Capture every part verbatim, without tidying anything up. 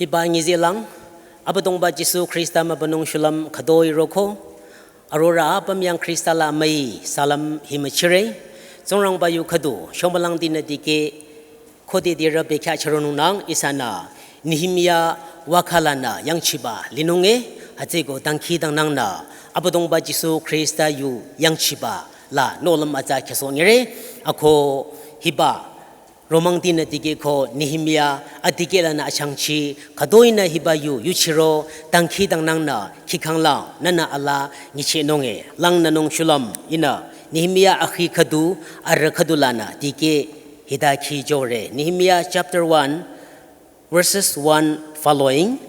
Hiba nyizelang, Abüdongba Jisu Khrista mübünung shulüm khütoi roko, arora apüm yang Khrista la amüi salam hi müchire, Tsingrangba yu khüdu, shomülangtinü dikeh, khode dirü bekhyah chüronungnang ihsanü, Nehemia wakhalanü yangchiba linunge, hütsüko dangkhidangnangnü, Abüdongba Jisu Khrista yu yangchiba la nohlüm atsa khyüsohnyire, ako hiba romangtinü dikeh ko Nehemia adikehlanü achangchi khütoinü hiba yu yuchiro dangkhidangnangnü khikhanglang nünü alaa nyichehnunge langnünung shulüm ihnü Nehemia akhi khüdu arüh khüdulanü dikeh hita khijore. Nehemia chapter one, verses one following.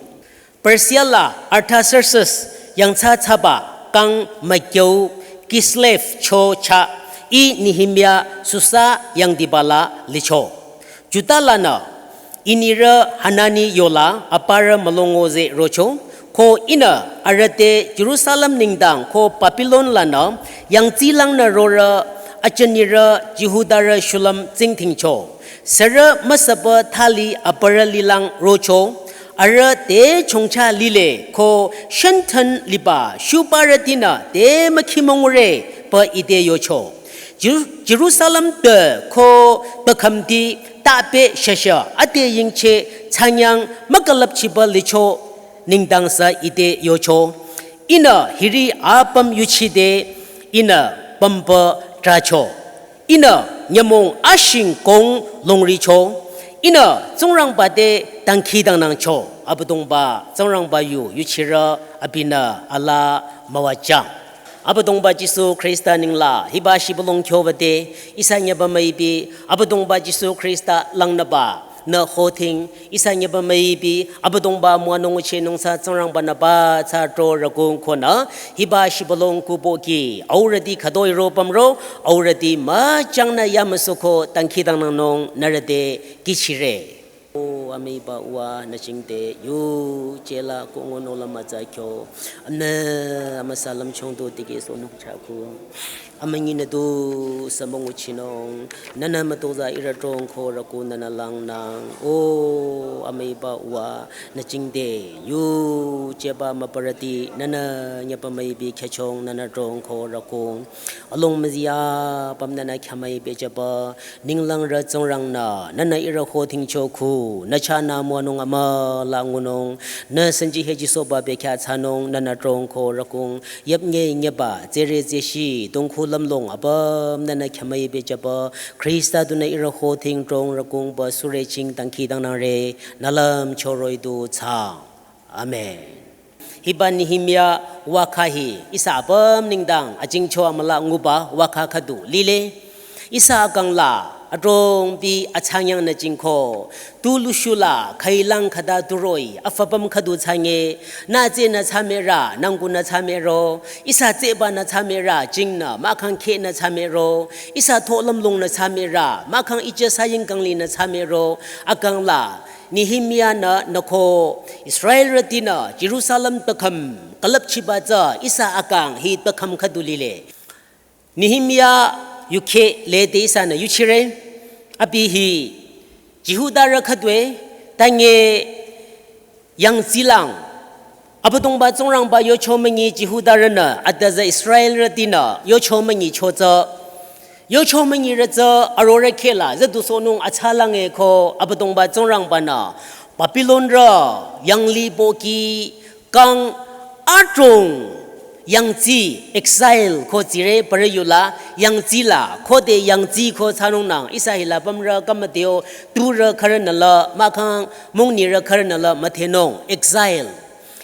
Persia la Artaxerxes yangthsa thsaba kang mükyau Kislev cho chah ih Nehemia Susa yangdiba la licho. Juda lanü inirü Hanani yola aparü mülongo ze rocho, ko ihnü arüh te Jerusalem nengdang ko Babilon lanü yangtsilangnü rorü ajünirü Jihudarü shulüm tsingdhingcho. Sürü müsüpü thali aparü lilang rocho, arüh te chongcha lile ko shenthen liba shuparütinü te mükhimongure pü ite yocho. Jeru-, Jerusalem te ko takhümti tape shasha ate yingcheh thsanyang mükülüpchiba licho nengdang sü ite yocho. Ihnü hiri apüm yuchide ihnü pümpü tracho. Ihnü nyümong ashing kong longricho. Ihnü Tsingrangba te dangkhidangnangcho. Abüdongba Tsingrangba yu yuchirü abinü alaa müwajang. Abüdongba Jisu Khrista nengla hiba shibülung khyobate ihsa nyüba müipi Abüdongba Jisu Khrista langnüba nü hothing ihsa nyüba müipi Abüdongba müwanung nguchinung sü Tsingrangba nüba thsa tro rükung konü hiba shibülung kuboki aurüti khütoi ro pümro aurüti müchangnü yamüsuko dangkhidangnangnung nührü te kihchire. O amüiba uwa nü jingte yuje la ko ngunung la mütsa kyo. Amnü amüsa lümchung tu tikehsohnung chahku. Amünyi nü du sü münguchinung, nünü mütozah ihrü trong ko rüku nünü langnang. O amüiba uwa nü jingte yujeba mübürüti nünü nyüba müipi khyüchong nünü trong ko rükung. Along müzia püm nünü khyamüi pehjüba ninglang rü Tsingrang nü, nünü ihrü hothingcho khu, nü chahnü müwanung amüla ngunung, nü sanji heji sohba bekhyah thsanung, nünü trong ko rükung, yüp nge ngeba, tsere tseshi, tongkhu lümlong apüm nünü khyamüi pehjüba, Khrista dunü ihrü hothing trong rükungba sürü jing dangkhidangnangre, nü lümcho roh-i du thsaang. Amen. Hiba Nehemia wakha hi ihsa apüm nengdang ajingcho amüla nguba wakha khüdu lile. Ihsa akang la adrongpi athsangyangnü jingko, tu lushu la khüilang khüta tu roh-i afü püm khüdu thsange, nü tsünü thsamürü, nangkunü thsamüro, ihsa tsübanü thsamürü, jingnü mahkhang khehnü thsamüro, ihsa tho lümlongnü thsamürü, mahkhang ije saying kanglinü thsamüro, akang la Nehemia nü nü ko Israelrütinü Jerusalem takhüm külüpchiba tsü ihsa akang hi takhüm khüdu lile. Nehemia yukheh lede ihsanü yuchire, abi hi Jihudarü khüdue, tange yangtsilang Abüdongba Tsingrangba yocho münyi Jihudarünü atüza Israelrütinü yocho münyicho tsü, yocho münyirü tsü arorü khehla züdusohnung athsalange ko Abüdongba Tsingrangba-nü Babilonrü yanglih pohki kang adrong yangtsi exile ko tsire parü yula yangtsi la khode yangtsi ko thsanungnang ihsa hila pümrü kümüdeo turü khürünü la mahkhang mungnirü khürünü la müdhenung exile.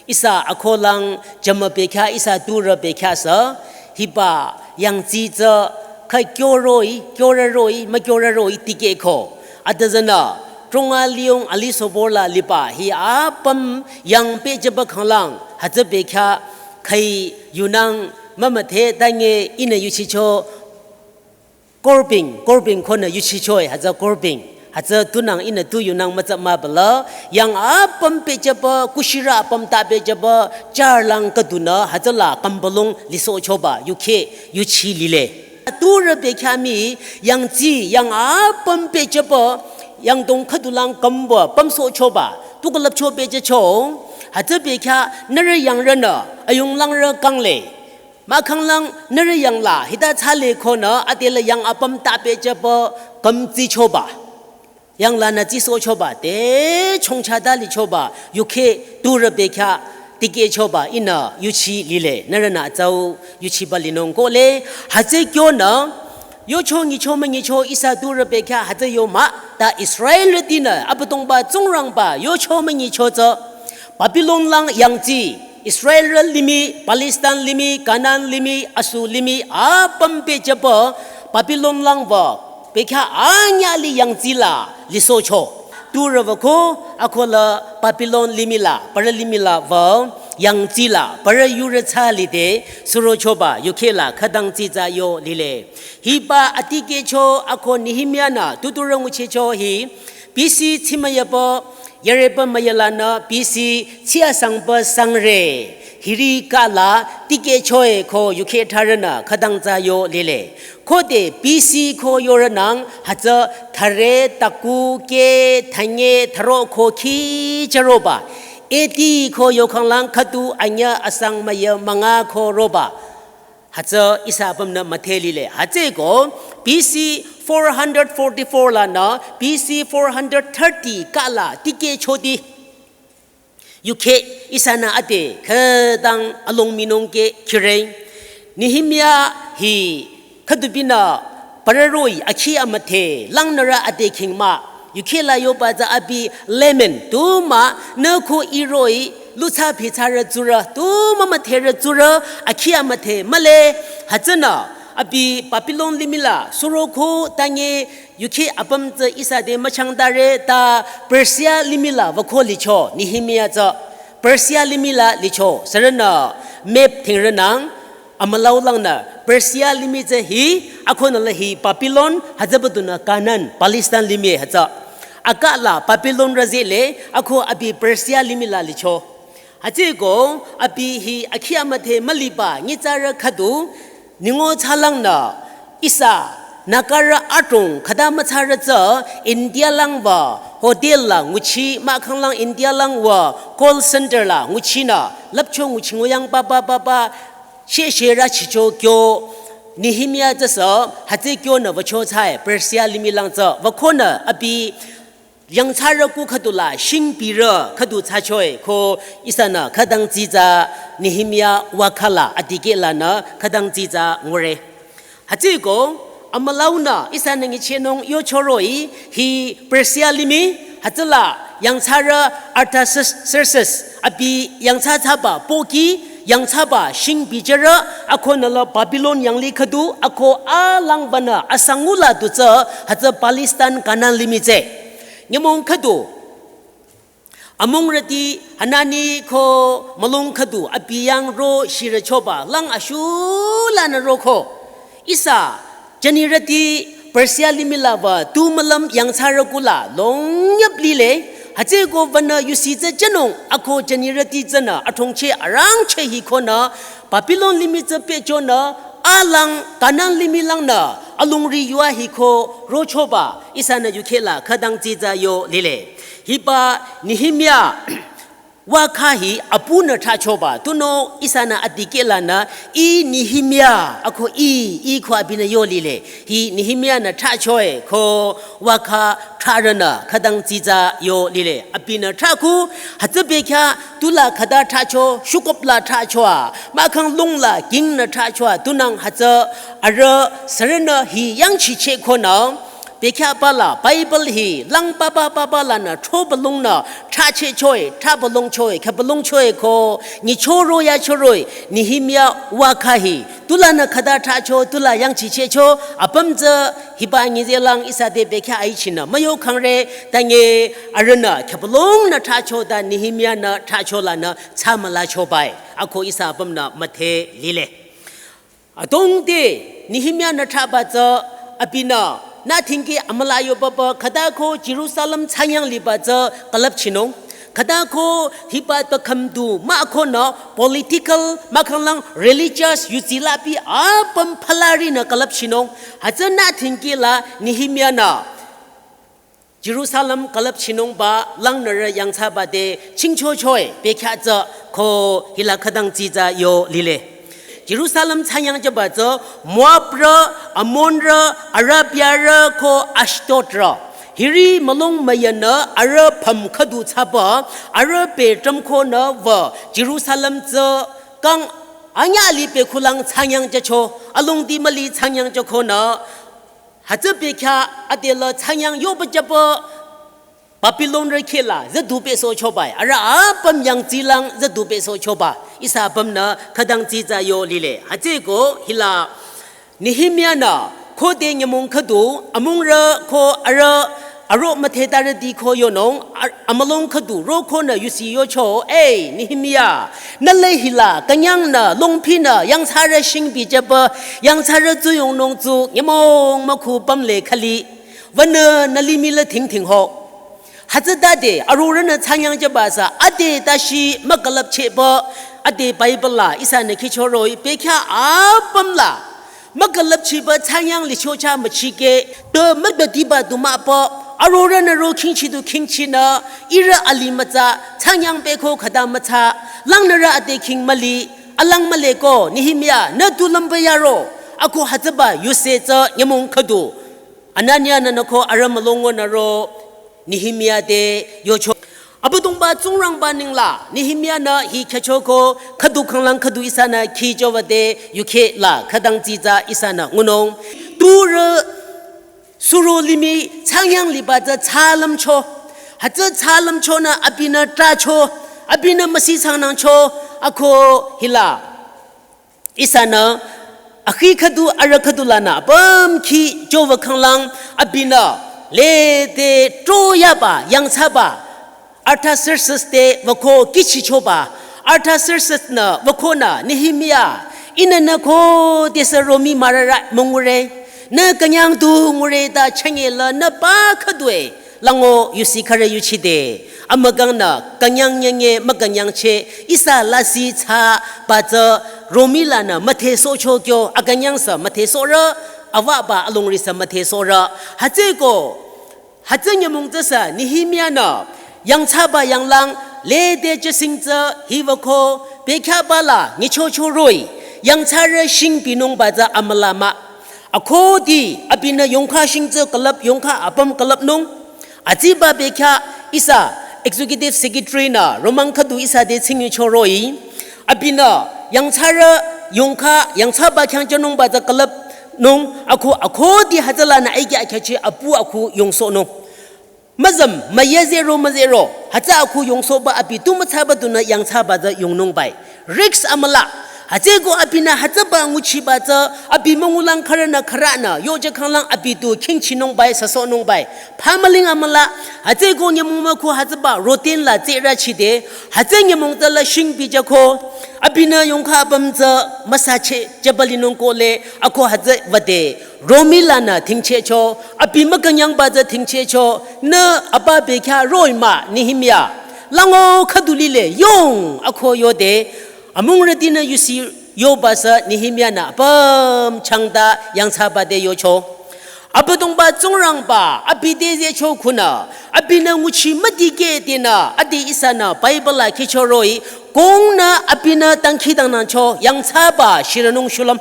Ihsa akolang jümü bekhyah ihsa turü bekhyah sü hiba yangtsi tsü khü kyo roh-i, kyorü roh-i, mükyorü roh-i tikehko. Atüzünü, tronga liyong alisohbor la liba hi apüm yang pehjüba khanglang, hütsü bekhyah khüi yunang mümüdhe tange ihnü yuchicho Corbin, Corbin konü yuchichoe, hütsü Corbin. Hütsü tunang ihnü tu yunang mütsa mübüla, yang apüm pehjüba, kushirü apüm ta pehjüba, charlang khüdunü, hütsüla kambülung lisohchoba, yukheh, yuchi lile. Turü bekhyah mii, yangtsi, yang apüm pehjüba, yangdong khüdulang kümba pümsohchoba, tu külüpcho pehjücho, hütsü bekhyah nührü yangrünü, ayunglangrü kangle. Mahkhanglang nührü yangla, hita thsale konü, adela yang apüm ta pehjüba, kümtsichoba. Yanglanü tsisohchoba, te chongcha da lichoba, yukheh turü bekhyah, tikehchoba, ihnü yuchi lile, nührünü tsau yuchiba linung kohle, hütsü kyonü, yocho nyicho münyicho ihsa turü bekhyah, hütsü yo mah, ta Israelrütinü, Abüdongba Tsingrangba, yocho münyicho tsü, Babylon lang yangtsi, Israelrü limih, Palestine limih, Canaan limih, Asu limih, apüm pehjüba, Babylon lang wü, bekhyah anyahli yangtsila, lisohcho. Turü wüko, akola Babylon limihla, parü limihla wü, yangtsila, parü yurü thsa lide, surochoba, yukhehla, khütang tsitsa yo lile. Hiba atikehcho, ako Nehemiah nü, tuturü nguchicho hi, B C tsimüyaba, yareba müyalanü, B C tsiasangba sangre, hiri kala, tikehchoe ko yukheh tharünü, khütang tsa yo lile. Khode B C ko yorünang, hütsü thare, taku, ke, thanye, tharo ko khi chüroba. A D ko yokhanglang khüdu anyüh asang müyü münga ko roba. Hütsü ihsa apümnü müdhe lile. Hütsüeko B C four hundred forty-four lanü B C four hundred thirty kala tikehchoti. Yukheh ihsanü ade khütang along minung ke khire. Nehemiah hi khüdubinü parü roh-i akhi amüdhe langnürü ade khingmah. Yukhehla yoba tsü abi Laman tu mah nü ko iroh-i luthsa phitsarü tsurü tu mah müdherü tsurü akhi amüdhe mühle. Hütsünü abi Babylon limihla suroko tanye yukheh apüm tsü ihsa te müchangtare ta Persia limihla wüko licho Nehemiah tsü Persia limihla licho sürünü map thingrünang amülau langnü Persia limih tsü hi akonü la hi Babylon hütsübadunü Canaan Palestine limih hütsü. Akala Babylon rüzile ako abi Persia limihla licho. Hütsüeko abi hi akhi amüdhe müliba nyitsarü khüdu ningo thsalangnü ihsa Nagarü adrong khüta müthsarü tsü India lang wü hotel la nguchi mahkhanglang India lang wü call center la nguchinü lüpcho nguchi nguyang papa papa sheshe rüchicho kyo Nehemiah tsüsü hütsü kyonü wücho thsae Persia limih lang tsü wükonü abi yangthsarü ku khüdula shingpirü khüdu thsachoe ko ihsanü khütang tsitsa Nehemiah wakhala adikehlanü khütang tsitsa ngure. Hütsüeko amülaunü ihsanü nguchinung yochoroh-i hi Persia limih hütsüla yangthsarü Artaxerxes abi yangthsa thsaba pohki yangthsaba shingpijürü akonü la Babylon yanglih khüdu ako alangbanü asangula du tsü hütsü Palestine Canaan limih tsü. Nyümong khüdu amungrüti hanani ko mülung khüdu abi yang ro shirüchoba lang ashulanü roko. Ihsa jünirüti Persia limihla wü tu mülüm yangthsarü kula longyüp lile. Hütsüeko wünü yusi tsü jünung ako jünirüti tsünü athongcheh arangcheh hikonü Babylon limih tsü pehchonü alang Canaan limih langnü alongri yua hiko rochoba ihsanü yukhehla khütang tsitsa yo lile. Hiba Nehemiah wakha hi apunü thrachoba tunüo ihsanü adikehlanü ih Nehemiah ako ih ih ko abinü yo lile. Hi Nehemiah nü thrachoe ko wakha thrarünü khütang tsitsa yo lile. Abinü thraku hütsü bekhyah tula khüta thracho shukopla thrachoa mahkhang lungla kingnü thrachoa tunang hütsü arüh sürünü hi yangchicheh konü bekhyahbala Bible hi lang papa papa lanü throbalungnü thrachechoe thrabalungchoe khübalungchoe ko nyichoro yachoroh-i Nehemiah wakha hi tulanü khüta thracho tula yangchichehcho apüm tsü hiba nyizelang ihsa te bekhyah aichinü müyo khangre tanye arühnü khübalungnü thracho ta Nehemiah nü thracho lanü thsamülachobae ako ihsa apümnü müdhe lile. Adrong te Nehemiah nü thraba tsü abinü nü thingki amüla yobaba khüta ko Jerusalem thsanyang liba tsü külüpchinung. Khüta ko hiba takhümdu mahkonü political mahkhanglang religious yutsilapi apüm phalarinü külüpchinung. Hütsü nü thingkila Nehemiah nü Jerusalem külüpchinungba langnürü yangthsaba te chingchochoe bekhyah tsü ko hila khütang tsitsa yo lile. Jerusalem thsanyang jüba tsü Moabrü, Amonrü, Arabiarü ko Ashdodrü. Hiri mülung müyünü arüh püm khüdu thsaba, arüh pe trümkonü wü Jerusalem tsü kang anyüh li pe khulang thsanyang jücho, alongdi müli thsanyang jükonü, hütsü bekhyah adela thsanyang yoba jüba Babilonrü khehla züdu pesohchobae, arüh apüm yangtsilang züdu pesohchoba. Ihsa apümnü khütang tsitsa yo lile. Hütsüeko hila Nehemia-nü khode nyümong khüdu amungrü ko arüh aro müdhetarüti ko yonung, a- amülung khüdu rokonü yusi yocho, "Ei, Nehemia, nü le hila künyangnü longphinü yangthsarü shingpi jüba, yangthsarü tsuyongnung tsu nyümong mükhu pümle khüli, wünü nü limih la thingthing ho." Hütsütade arorühnü thsanyang jüba sü ade tashi mükülüpchehba, ade Bible la ihsanü khichoroh-i bekhyah apüm la mükülüpchiba thsanyang lichocha müchikeh, te müdüdiba du mahpü, arorühnü ro khingchi du khingchinü, ihrü alih mütsa, thsanyang pehko khüta mütsa, langnürü ade khing müli, alang mühle ko, Nehemia, nü tu lümba yaro, ako hütsüba yuse tsü nyümong khüdu. Anania-nü nü ko arüh mülungnü ro, Nehemia te yocho. Abüdongba Tsingrangba nengla, Nehemia-nü hi khyüchoko, khüdu khanglang khüdu ihsanü khichoba te, yukheh la, khütang tsitsa ihsanü ngunung. Turü suro limih thsanyang liba tsü thsalümcho. Hütsü thsalümchonü abinü trahcho, abinü müsi thsangnangcho, ako hila ihsanü, akhi khüdu, arüh khüdu lanü, apüm khichoba khanglang, abinü, lede troyaba, yangthsaba, Artaxerxes te wüko kihchichoba, Artaxerxes-nü wükonü, Nehemia, ihnü nü khodesü romih mürürü müngure, nü künyang du ngure ta chünye la nü pa khüdue, lango yusi khürü yuchide. Amükangnü künyang nyenge mükünyangcheh ihsa lasih thsaba tsü romih lanü müdhesohcho kyo akünyang sü müdhesohrü, awaba alongri sü müdhesohrü. Hütsüeko, hütsü nyümong tsü sü Nehemia-nü yangthsaba yanglang lede jüsing tsü hi wüko bekhyahba la nyichochoroh-i yangthsarü shingpinungba tsü amüla mah. Akhudi abinü yongkha shing tsü külüp yongkha apüm külüpnung. Atsiba bekhyah ihsa Executive Secretary-nü romang khüdu ihsa te tsingichoroh-i. Abinü yangthsarü yongkha yangthsaba khyang jünungba tsü külüpnung. Ako akhudi hütsülanü aiki akhyachi apu aku yongsohnung. Müzüm, müyezehro müzehro, hütsü aku yongsohba abi tu müthsaba dunü yangthsaba tsü yongnungbae. Risk amüla, hütsüeko abinü hütsüba nguchiba tsü, abi müngulang khürünü khürünü, yojü khanglang abi tu khingchinungbae, süsohnungbae. Phamüling amüla, hütsüeko nyümong mükhu hütsüba roten la tserü chide, hütsü nyümong tsü la shingpi jüko, abinü yongkha apüm tsü müsacheh jüba linung kohle, ako hütsü wüde. Romih lanü thingchehcho, abi mükünyangba tsü thingchehcho, nü apa bekhyah roh-i mah Nehemia. Lango khüdu lile yong ako yode, amungrütinü yusi yoba sü Nehemia-nü apüm changta yangthsaba te yocho. Abüdongba Tsingrangba, abi te zehcho khunü, abinü nguchi müdikeh tenü, ade ihsanü Bible la khichoroh-i, kongnü abinü dangkhidangnangcho yangthsaba shirünung shulüm.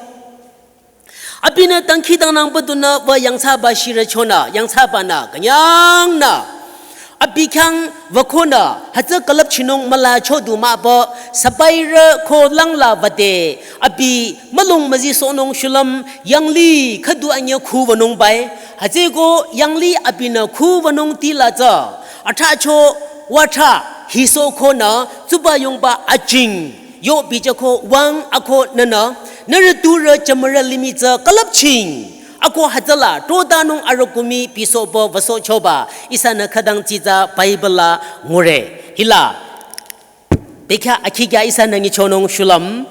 Abinü dangkhidangnangba dunü wü yangthsaba shirüchonü, yangthsabanü, künyangnü. Abi khyang wükonü, hütsü külüpchinung mülacho du mahba, sipairü ko langla wüde, abi mülung müzisohnung shulüm, yanglih khüdu anyüh khu wünungbae, hütsüeko yanglih abinü khu wünungti la tsü, athracho, wüthra, hisohkonü, tsuba yongba ajing, yo bijüko wüng ako nünü, nührü turü jümürü limih tsü külüpching. Ako hütsüla, trotanung arüh kumi bisohba wüsohchoba, ihsanü khütang tsitsa Bible la ngure. Hila, bekhyah akhikya ihsanü nyichonung shulüm,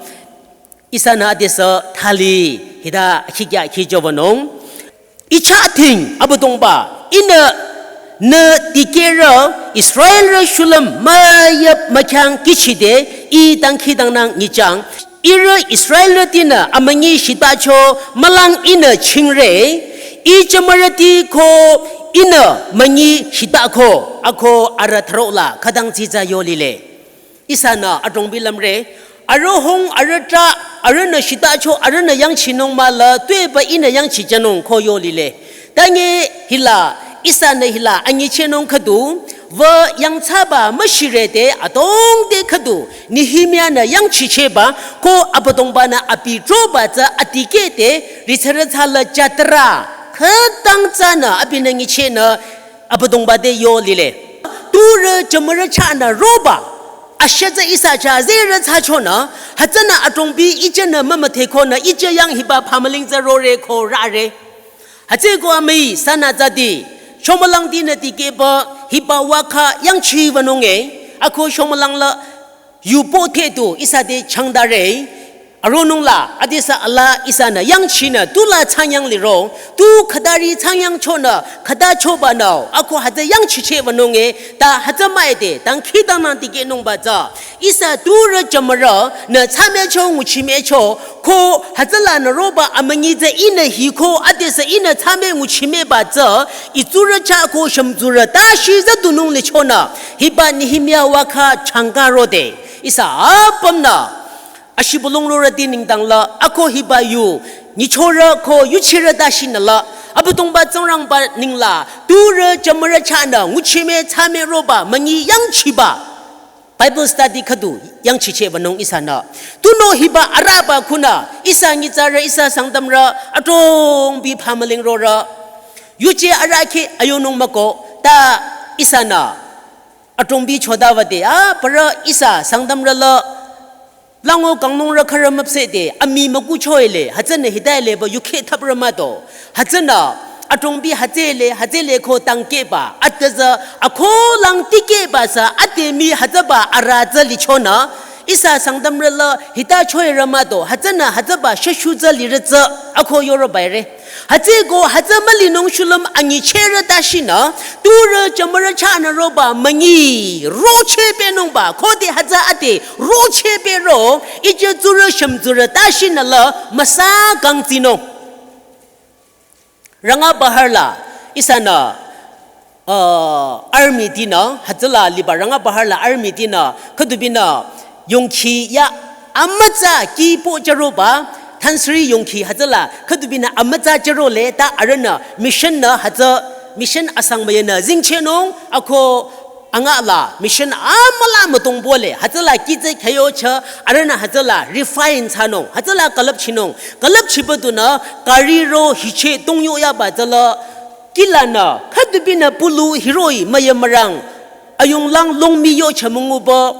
ihsanü adesü thali, hita akhikya akhijo wünung. Icha ating Abüdongba, ihnü nü dikehrü Israelrü shulüm müyüp mükhyang kihchide, ih dangkhidangnang nyichang. Ihrü Israelrütinü amünyi shitacho mülang ihnü chingre, ih jümürüti ko Ihnü münyi shitako, ako arüh thüro la khütang tsitsa yo lile. Ihsanü adrongbi lümre, arüh hung, arüh tra, arühnü shitacho, arühnü yangchinung mahla, tuepü ihnü yangchichanung ko yo lile. Tange hila, ihsanü hila, anyichehnung khüdu, wü yangthsaba müshirete, adrong te khüdu, Nehemia-nü yangchichehba, ko Abüdongba-nü abi troba tsü atikehte, ritsarü tsü la jatra, khütang tsünü abinü nyichehnü, Abüdongba te yo lile. Turü jümürü chahnü roba. Ashütsü ihsa chah zerü thsachonü, hütsünü adrongbi ijenü mümüdhekonü ije yang hiba phamüling tsü rore ko rare. Hütsüko amüi sünü tsüdi, shomülangtinü tikehba hiba wakha yangchiwünunge, ako shomülang la yupo te tu ihsa te changdare, aronung la, adesü ala ihsanü yangchinü, tu la thsanyang liro, tu khütari thsanyangchonü, khütachobanü, ako hütsü yangchichehwünunge, ta hütsü müide, dangkhidangnang tikehnungba tsü. Ihsa turü jümürünü thsamehcho, nguchimecho, ko hütsülanü roba amünyi tsü ihnü hiko, adesü ihnü thsameh nguchimehba tsü, itsurü chah ko shümtsurü tashi tsü dunung lichonü, hiba Nehemia wakha changka rode. Ihsa apümnü, ashibülung rorüti nengdang la, ako hiba yu, nyichorü ko yuchirü tashinü la, Abüdongba Tsingrangba nengla, turü jümürü chahnü, nguchimeh thsameh roba, münyi yangchiba. Bible study khüdu, yangchichehwünung ihsanü. Tunüo hiba arüba khunü, ihsa nyitsarü, ihsa Sangtamrü, adrongbi phamüling rorü. Yuje arüh khe ayonung müko, ta ihsanü. Adrongbi chodawüde, aparü ihsa Sangtamrü la, lango kangnungrü khürü müpsehde, amii mükuchoile, hütsünü hita leba yukheh thaprü mah do. Hütsünü, adrongbi hütsüle, hütsüle ko dangkehba, atüzü, akolang tikehba sü, ade mii hütsüba arüh tsü lichonü, ihsa Sangtamrü la, hita choirü mah do, hütsünü hütsüba shashu tsü lirü tsü, ako yorü baire. Hütsüko hütsü mülinung shulüm anyichehrü tashinü, turü jümürü chahnü roba münyi, rochehpehnungba, khode hütsü ade, rochehpehro, ije tsurü shümtsurü tashinü la, müsa kangtsinung. Ranga Bahar la, ihsanü, uh, army tinü, hütsüla liba Ranga Bahar la army tinü, khüdubinü, yongkhi ya, amütsa kih po chüroba, Thansri yongkhi hütsüla, khüdubinü amütsa chürole, ta arühnü, mission nü hütsü, mission asang müyanü, zingchehnung, ako, anga la, mission amüla mütongbo le, hütsüla kih tsü khayo chah, arühnü hütsüla refine thsanung, hütsüla külüpchinung, külüpchiba dunü, gari ro hiche tongyo yaba tsüla, kih lanü, khüdubinü pulu hiroh-i müyamürang, ayunglang longmi yo chah münguba,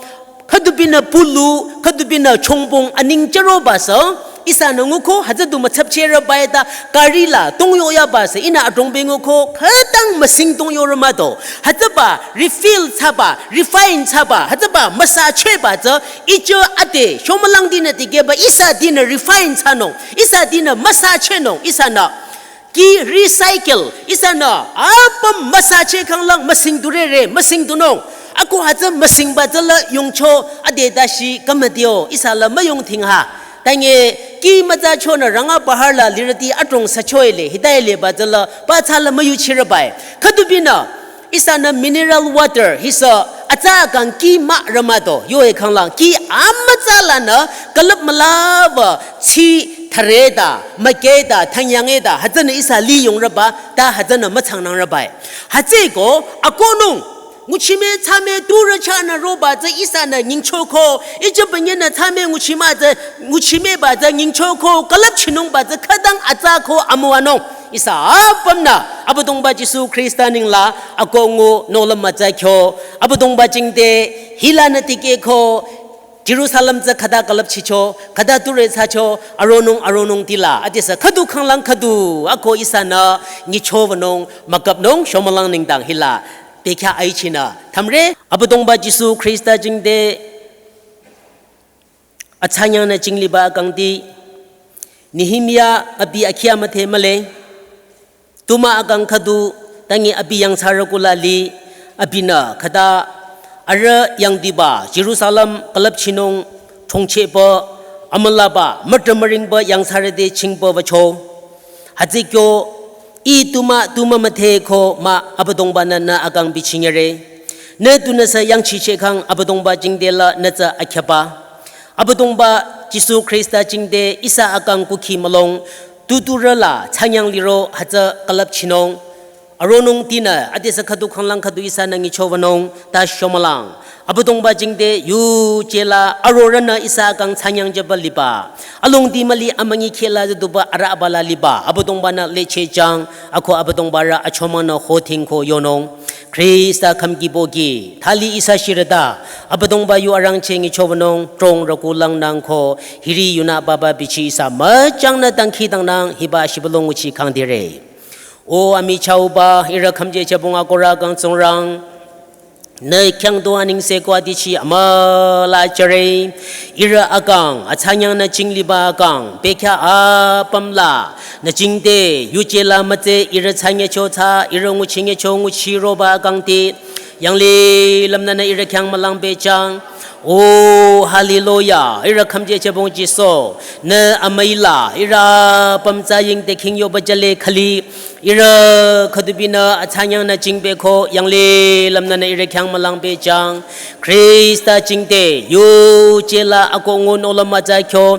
khüdubinü pulu, khüdubinü chongbong aning chüroba sü, ihsanü nguko, hütsü du mütsapchehrü bae ta, gari la, tongyo yaba sü, ihnü adrongbi nguko, khütang müsing tongyorü mah do. Hütsüba, refill thsaba, refine thsaba, hütsüba, müsachehba tsü, ije ade, shomülangtinü tikehba, ihsa tinü refine thsanung, ihsa tinü müsachehnung, ihsanü. Kih recycle, ihsanü, apüm müsacheh khanglang müsing durere, müsing dunung. Ako hütsü müsingba tsüla yongcho ade tashi kamadio, ihsa la müyong thingha. Tange, kih mütsachonü Ranga Bahar la lirüti adrong süchoile, hita leba tsüla, pathsa la müyuchirü bae. Khüdubinü, ihsanü mineral water, hisü, atsa kang kih mürü mah do, yoe khanglang, kih amütsa lanü, külüp mülaba, chi thare ta, müke ta, thanyange ta, hütsünü ihsa li yongrüba, ta hütsünü mütsangnangrübae. Hütsüko, akonung, nguchimeh thsameh turü chahnü roba tsü ihsanü nyingchoko, ije bünyenü thsameh nguchimeh tsü, nguchimehba tsü nyingchoko, külüpchinungba tsü khütang atsa ko amüwanung. Ihsa apümnü, Abüdongba Jisu Khrista nengla, akongu nohlüm mütsa kyo, Abüdongba jingte, hilanü tikehko, Jerusalem tsü khüta külüpchicho, khüta ture thsacho, aronung, aronung tila, adesü khüdu khanglang khüdu, ako ihsanü, nyichowünung, müküpnung, shomülang nengdang hila, bekhyah aichinü, thümre, Abüdongba Jisu Khrista jingte, athsanyangnü jingliba kangti, Nehemia abi akhi amüdhe mühle, Tuma akang khüdu tangi abi yangthsarü kula li abinü khüta arüh yangdiba Jerusalem külüpchinung chongchehpü amülaba mütrümüringpü yangthsarü te chingpü wücho. Hütsü kyo I tu mah tu mümüdhe ko mah Abüdongba-nü nü akang bichinyere. Nü tunüsü yangchichehkhang Abüdongba jingte la nü tsü akhyaba. Abüdongba Jisu Khrista jingte ihsa akang kukhi mülong tuturü la thsanyang liro hütsü külüpchinung. Aronung tinü adesü khüdu khanglang khüdu ihsanü nyichowünung ta shomülang. Abüdongba jingte yuje la arorünü ihsa akang thsanyang jüba liba. Alongdi müli amünyi kheh la züduba arüba la liba. Abüdongba-nü lechehjüng ako Abüdongba rü achomünü hothing ko yonung. Khrista khümkibo ki thali ihsa shirüta Abüdongba yu arangcheh nyichowünung trong rüku langnang ko hiri yunü baba bichi ihsa müjangnü dangkhidangnang hiba shibülung nguchi khangdire. O amichahba, ihrü khümjejübong akohrü kang Tsingrang, nü khyang tu anengse ko adichi amüla jüre. Ihrü akang, athsanyangnü jingliba akang, bekhyah apüm la nü jingte yuje la mütse ihrü thsanyecho thsa, ihrü nguchinyecho nguchiroba akangti yanglilümnünü ihrü khyang mülang pehjüng. O hallelujah, ihrü khümjejübong Jisu, nü amüi la ihrü apüm tsü yingte khing yoba jüle khüli, ihrü khüdubinü athsanyangnü jingpehko yanglilümnünü ihrü khyang mülang pehjüng. Khrista jingte yuje la ako ngun ola mütsa kyo,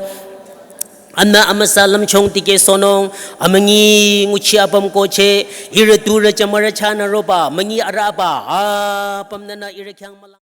anü amüsa lümchung tikehsohnung, amünyi nguchi apüm kocheh, ihrü turü jümürü chahnü roba münyi arüba apümnünü ihrü khyang mülang